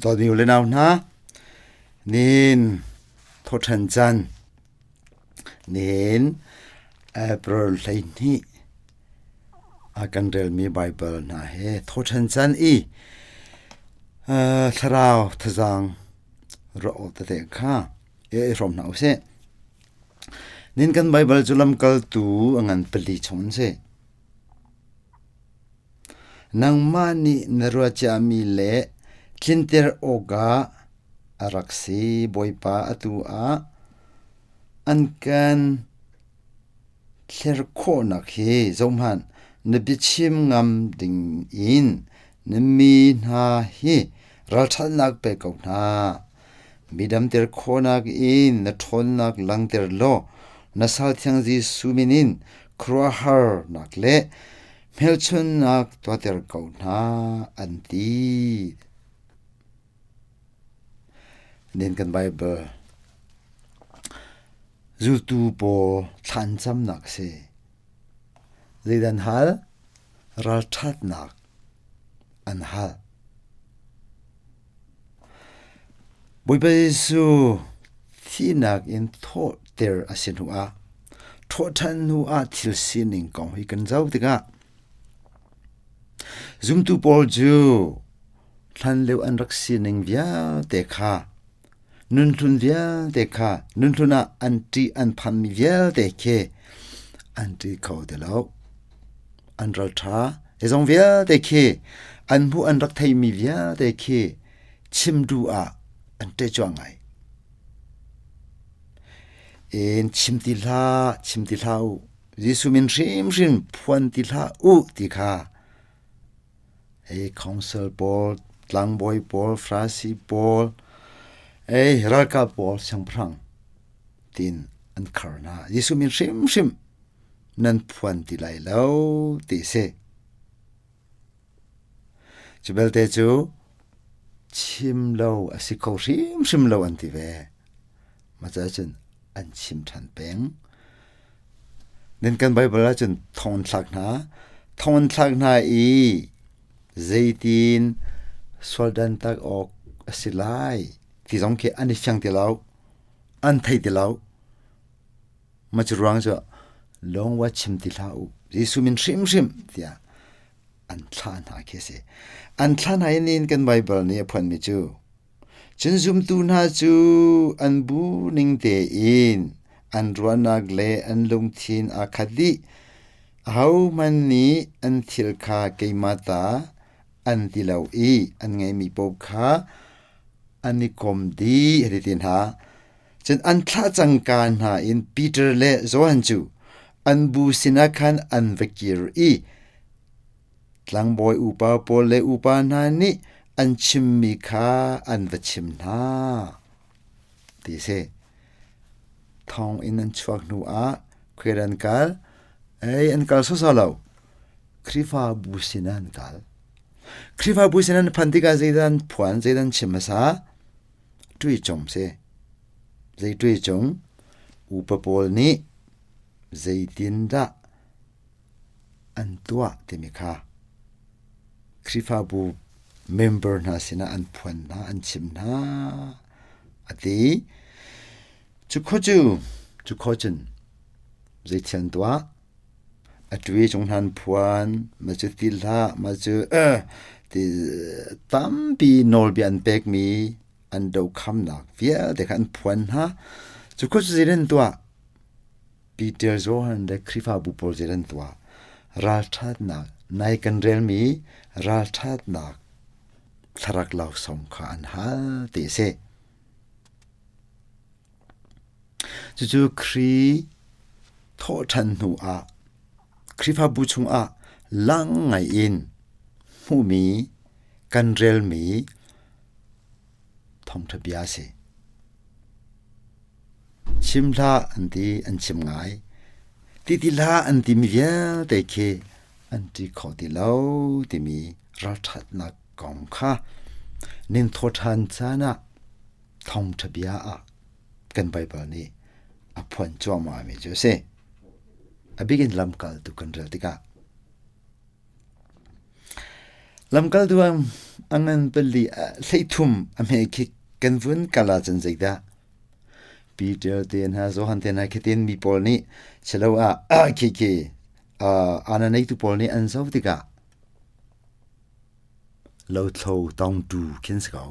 Dawtmi u le nau hna, nihin thawṭhan caan, nihin April 12 a kan relmi Baibal hna he thawṭhan caan i thlarau thazaang ruah awk tete kha i hrawm hna usih. Nihin kan Baibal cu lamkaltu a ngan pali chung an si. Nangmah nih na ruah ciami le tlinter awkah a rak si. Bawipa, atu ah an kan thler khawhnak hi zohhmanh, na biachim ngam dingin na mi hna hi ralṭhatnak pe ko hna. Mi damter khawhnak in na ṭhawnnak langhter law na sal thiang Jesuh min in khuaruahharnak le hmelchunhnak tuahter ko hna, an ti. Nen kan Baibal zultu pawl thla an camnak a si. Zeidah an hal? Ralṭhatnak an hal. Bawipa Jesuh thihnak in thawhter a si hnuah thawhṭhan hnuah thil sining kong hi kan zoh tikah zumtu pawl cu hlanlio an rak sining vialte kha nunhlun vialte kha nunhlun ah an ṭih an phanmi vialte khi an ṭih kho ti lo. An ralṭha. Zeizong vialte khi an hmuh an rak theimi vialte khi chim duh ah an ṭeh ngai. In chim ti hlah, chim ti hlah u. Jesuh min hrimhrim phuan ti hlah u ti kha hei council pawl, tlangbawi pawl, Farasi pawl, ei ralkap pawl siangpahrang tiin an khar hna. Jesuh min hrimhrim nan phuan ti lai lo ti si. Cu belte cu chim lo a si kho hrimhrim lo an ti ve. Mah caah cun an chim ṭhan peng. Nan kan Baibal ahcun thong an thlak hna. Thong an thlak hna i zeitin sual dantak awk a si lai ti zong khi an i fiang ti lo. An thei ti lo. Mah cu ruang cu lawng wa chim ti hlah u. Jesuh min hrimhrim tiah an thlah hna khi a si. An thlah hna in kan Baibal nih a phuanmi cu cun zumtu hna cu an bu ning tein an ruahnak le an lungthin aa khat dih. Ahohmanh nih an thil kha keimah ta an ti lo i an ngeihmi paoh kha an i kom dih, a ti hna. Cun an thlah cangka hna in Peter le Johan cu an bu sinah khan an va kir i tlangbawi upa pawl le upa hna nih an chimmi kha an va chim hna, ti a si. Thong in an chuak hnu ah khual an kal. Ei, an kal sawsawh lo. Khrihfabu sinah an kal. Khrihfabu sinah an phanh tikah zeidah an phuan, zeidah an chim hmasa? Ṭuicung si. Zei ṭuicung? Upa pawl nih zeitindah an tuah timi kha Khrihfabu member hna sinah an phuan hna, an chim hna a ti. Cu khua cu, cu khua cun zeithil an tuah? A ṭui cung hna an phuan, mah cu ti hlah, mah cu ti tampi nawlbia an pekmi an dohkhamnak vialte kha an phuan hna. Cu khua cu zeitin an tuah? Peter, Johan le Khrihfabu pawl zeitin an tuah? Ralṭhatnak, nai kan relmi ralṭhatnak thlaruk laksawng kha an hal ti a si. Cucu Khrih thawhṭhan hnu ah Khrihfabu chungah lang ngai in hmuhmi kan relmi thawngṭha bia a si. Chim hlah an ti, an chim ngai. Ti ti hlah an timi vialte khi an ṭi kho ti lo timi ralṭhatnak kong kha nin thawṭhan caan ah thawngṭha bia ah kan Baibal nih a phuan cuahmahmi cu a si. A bik in lamkaltu kan rel tikah. Lamkaltu a ngan pali 13 a hme khi kan vun kal ahcun zeidah Peter te hna Johan te hna khitin mi pawl nih chilo ah khi khi ana neitu pawl nih an zoh tikah lothlo tongtu khin si ko.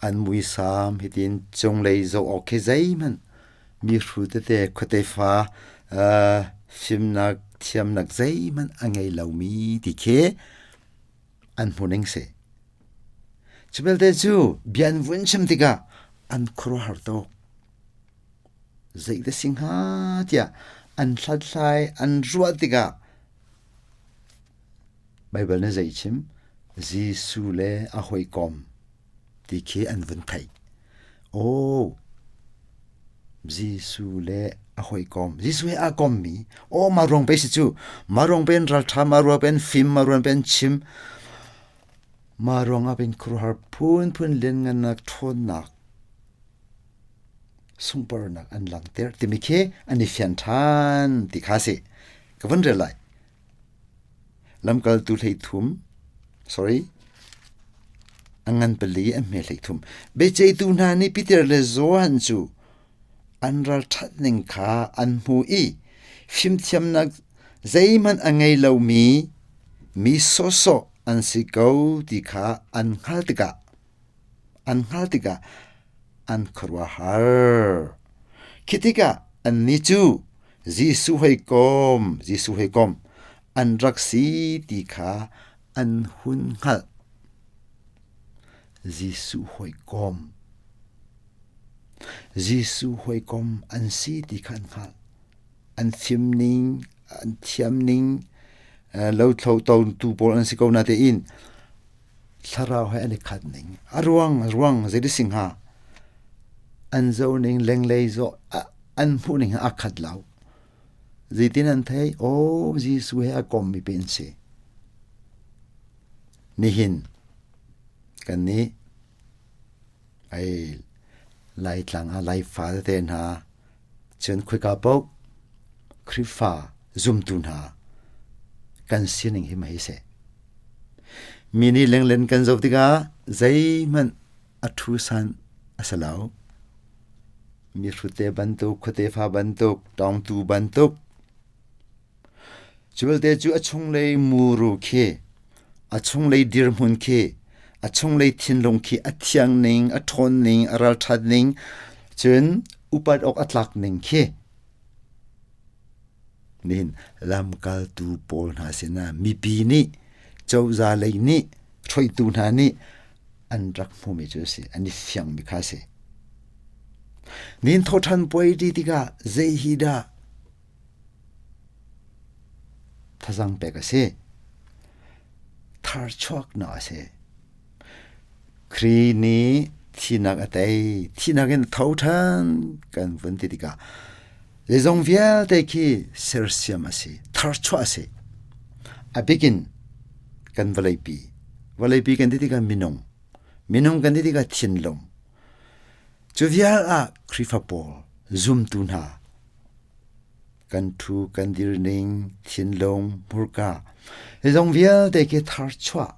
An muisam hitin cunglei zoh awk khi zeihmanh mi hru tete khuate fa fimnak thiamnak zeihmanh a ngei lomi ti khi an hmu ning si. Cu belte cu bia an vun chim tikah an khuaruahhar tuk. Zeidah si hnga tiah an hlathlai an ruah tikah Baibal nih zei chim? Jesuh le a hawikom ti khi an vun theih. Aw, Jesuh le a hawikom. Jesuh he aa kommi. Aw, mah ruang pei si cu. Mah ruang pei an ralṭha, mah ruang pei an fim, mah ruang pei an chim. Mah ruangah pei khuaruahhar phunphun lianngannak ṭhawnnak sunparnak an langhter timi khi an i fian ṭhan ti kha a si. Ka vun rel lai. Lamkaltu 13, sorry, a ngan pali an hme 13. Biaceihtu hna nih Peter le Johan cu an ralṭhat ning kha an hmu i fimthiamnak zeihmanh a ngei lomi mi sawhsawh an si ko ti kha an hngalh tikah an hngalh tikah an khuaruahhar. Khi tikah annih cu Jesuh hawikom, Jesuh hawikom an rak si ti kha an hun hngalh. Jesuh hawikom. Jesuh hawikom an si ti kha an hngalh. An fimning, an thiamning, lothlo tu pawl an si ko natein thlarau he an i khat ning. A ruang, ruang zei si hnga? An zoh ning lenglei zoh an hmuh ning he aa khat lo. Zeitin an theih? Aw, Jesuh he a kommi pe an si. Nihin kan nih ai Laitlang ah Laifa tete hna cun khoika paoh Khrihfa zumtu hna kan sining hi mah hi si. Mi nih lenglen kan zoh tikah zeihmanh a ṭhu san a si lo. Mi hrute bantuk, khuate fa bantuk, tawngtu bantuk. Cu belte cu a chunglei muru khi, a chunglei dirhmun khi, a chunglei thinlung khi a thiang ning, a ṭhawn ning, a ralṭhat ning, cun upat awk a tlak ning khi nihin lamkaltu pawl hna sinah mipi nih cozah lei nih hruaitu hna nih an rak hmumi cu a si an i fiangmi kha a si nin thawṭhan puai ti tikah zei hi dah thazang pek a si tharchuaknak a si Khrih nih thihnak a tei thihnak in tho ṭhan kan vun ti tikah zeizong vialte khi sersiam a si tharchuah a si a bikin kan vawleipi vawleipi kan ti tikah minung minung kan ti tikah thinlung cu vial ah Khrihfa pawl zumtu hna kan ṭhu kan dir ning thinlung hmurka zeizong vialte khi tharchuah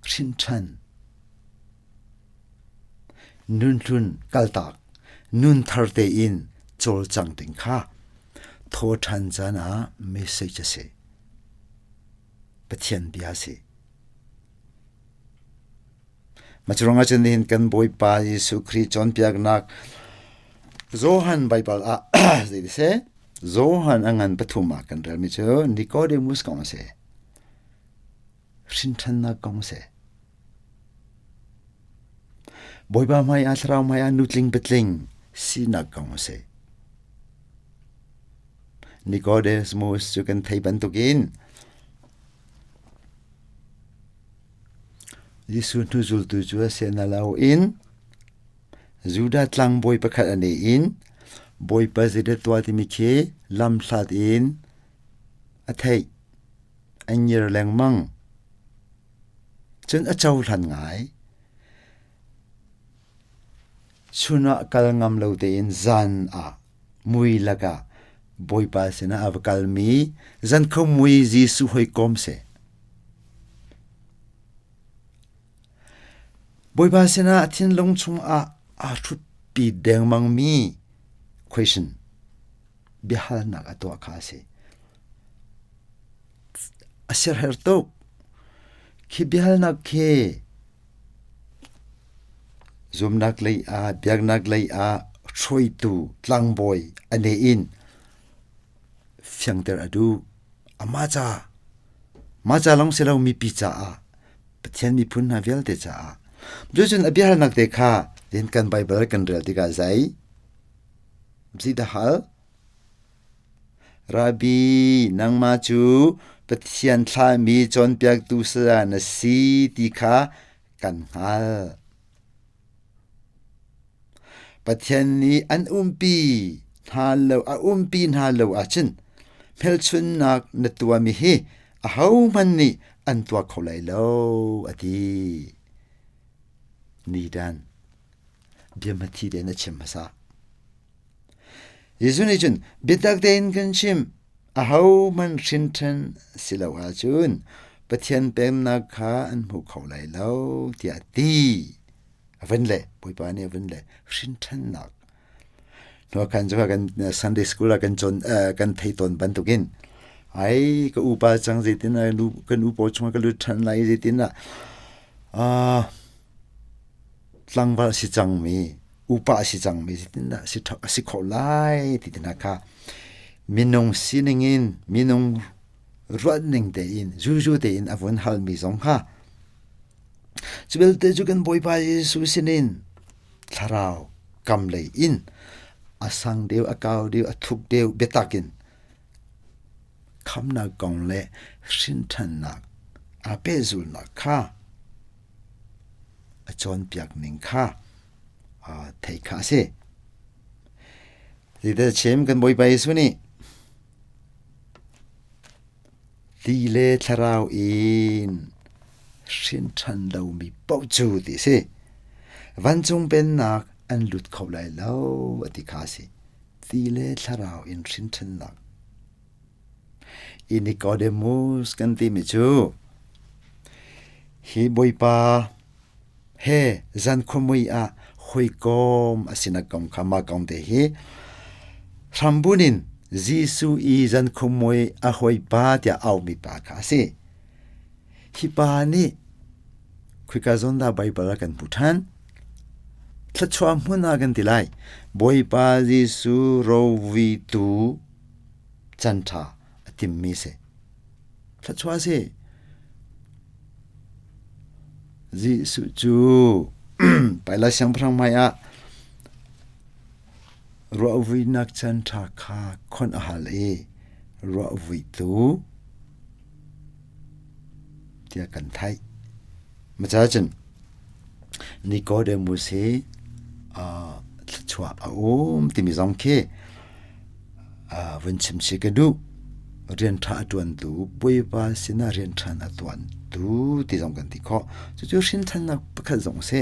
hrinṭhan nunhlun kaltak nun thar tein cawlcang ding kha thawṭhan caan ah message a si. Pathian bia a si. Mah cu ruangah cun nihin kan Bawipa Jesuh Khrih cawnpiaknak Johan Baibal ah zei ti seh Johan a ngan pathum ah kan relmi cu Nicodemus kong a si. Hrinṭhannak kong a si. Bawipa hmai ah thlarau hmai ah nutling patling sinak kong a si. Nicodemus cu kan thei bantukin Jesuh hnuzultu cu a si na loin Judah tlangbawi pakhat a nei in Bawipa zeidah tuah timi khi lamhlat in a theih, a ngir lengmang. Cun a cohlan ngai. Chun ah kal ngam lo tein zan ah mui lakah Bawipa sinah a va kalmi zan kho mui Jesuh hawikom si. Bawipa sinah a thinlung chungah aa hrutpi dengmangmi question biahalnak a tuah kha a si. A siaherh tuk. Khi biahalnak khi zumnak lei ah, biaknak lei ah hruaitu tlangbawi a ne in fiangter a duh. Amah ca, mah ca lawng si lo mipi caah, Pathian miphun hna vialte caah. Cucun a biahalnak te kha din kan Baibal kan rel tikah zei? Zeidah hal? Rabbi, nangmah cu Pathian thlahmi cawnpiaktu saya na si ti kha kan hngalh. Pathian nih an umpi hna lo a umpi hna lo ahcun hmelchunhnak na tuahmi hi ahohmanh nih an tuah kho lai lo, a ti. Nidan biahmathi tein a chim hmasa. Jesuh nih cun biatak tein kan chimh, ahohmanh hrinṭhan si lo ahcun Pathian Pennak kha an hmu kho lai lo, tiah a ti. A vun leh, Bawipa nih a vun leh, hrinṭhannak. Hnuakhan cu kan Sunday school ah kan cawn kan thei tawn bantukin ai ka upa cang zeitin ah kan u pawl chungah ka lut ṭhan lai zeitin ah tlangval si cangmi upa a si cangmi zeitindah a si khawh lai ti te hna kha minung sining in minung ruahning tein zuzu tein a vun halmi zong kha cu belte cu kan Bawipa Jesuh sinin thlarau kam lei in a sang deuh a kau deuh a thuk deuh biatak in khamnak kong le hrinṭhannak aa pehzulnak kha a cawnpiak ning kha theih kha a si. Zeidah chim kan Bawipa Jesuh nih ti le thlarau in hrinṭhan lomi paoh cu ti a si. Vancung pennak an lut kho lai lo a ti kha a si. Ti le thlarau in hrinṭhannak. I Nicodemus kan timi cu hi Bawipa he zan khuamui ah hawikom a sinak kong kha mah kong te hi hrambun in Jesuh i zan khuamui a hawipa tiah aumi pa kha a si. Hi pa nih khika zawn dah Baibal ah kan hmuh ṭhan? Thluachuah hmun ah kan ti lai. Bawipa Jesuh rovuitu canṭha a timmi si. Thluachuah a si. Jesuh cu Paila siangpahrang hmai ah ruahvuinak canṭha kha khon a hal i ruahvuitu tiah kan theih. Maca cun Nicodemus hi thluachuah a um timi zong khi vun chim si ka duh. Rian ṭha a ṭuantu Bawipa sinah rian ṭha a ṭuantu ti zong kan ti khawh. Cucu hrinṭhannak pakhat zong a si.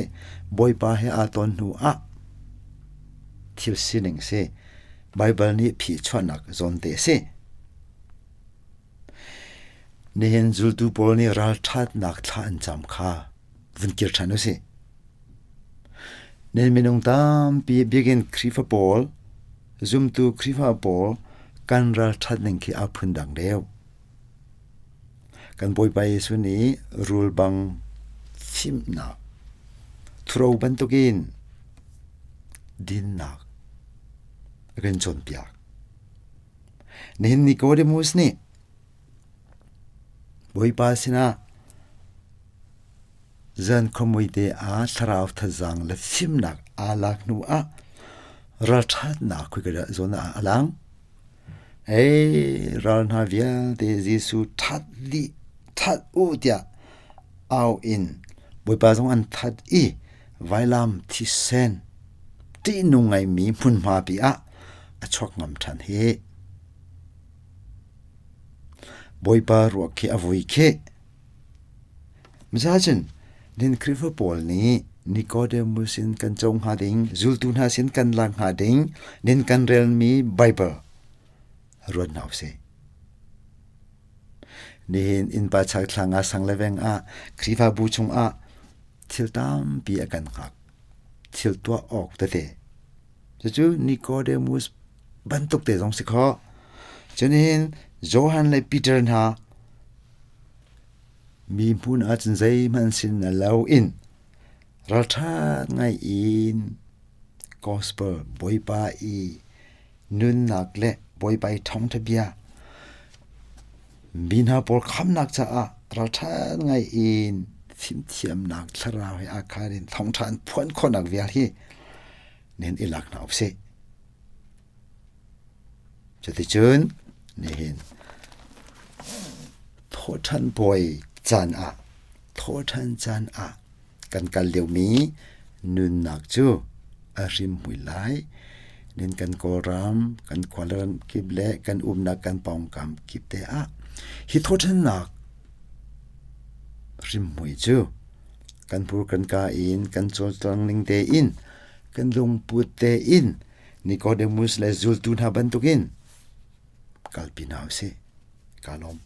Bawipa he aa ton hnu ah thil sining si. Baibal nih phichuahnak zawnte a si. Nihin zultu pawl nih ralṭhatnak thla an cam kha vun kir ṭhan usih. Nihin minung tampi biakinn Khrihfa pawl, zumtu Khrihfa pawl kan ralṭhat ning khi aa phundang deuh. Kan Bawipa Jesuh nih rul bang fimnak, thuro bantukin dinnak a kan cawnpiak. Nihin Nicodemus nih Bawipa sinah zan khuamui te ah thlarau thazaang le fimnak aa lak hnu ah ralṭhatnak khoi ka zawn ah a lang. Ei ral hna vialte Jesuh that dih that u tiah au in Bawipa zong an that i vailam thisen ṭihnung ngaimi hmunhma pi ah a chuak ngam ṭhan hi. Bawipa ruak khi a vui kheh. Mizacun nin Khrihfa pawl nih Nicodemus in kan co hnga ding, zultu hna sin kan lak hnga ding, nin kan relmi Bible ruat hna usih. Nihin innpa chakthlang ah sang le veng ah Khrihfabu chungah. Thil tampi a kan hngak. Thil tuah awk tete. Cucu Nicodemus bantuk te zong si khawh. Cunin Johan le Peter hna mi hmun ahcun zeihmanh sin na lo in ralṭhat ngai in gospel Bawipa i nunnak le Bawipa i ṭhawngṭha bia mi hna pawl khamnak caah ralṭhat ngai in fimthiamnak thlarau he aa khar in thawngṭha an phuan khawhnak vial hi nan i lak hna usih. Cuticun nihin thawhṭhan puai caan ah thawhṭhan caan ah kan kal liomi nunnak cu a hrimhmui lai. Nin kan Kawlram, kan khualram kip le kan umnak kan pawngkam kip te ah hi thawhṭhannak hrimhmui cu kan hmur kan ka in kan cawlcang ning tein kan lungput tein Nicodemus le zultu hna bantukin kalpi hna usih. Ka lawm.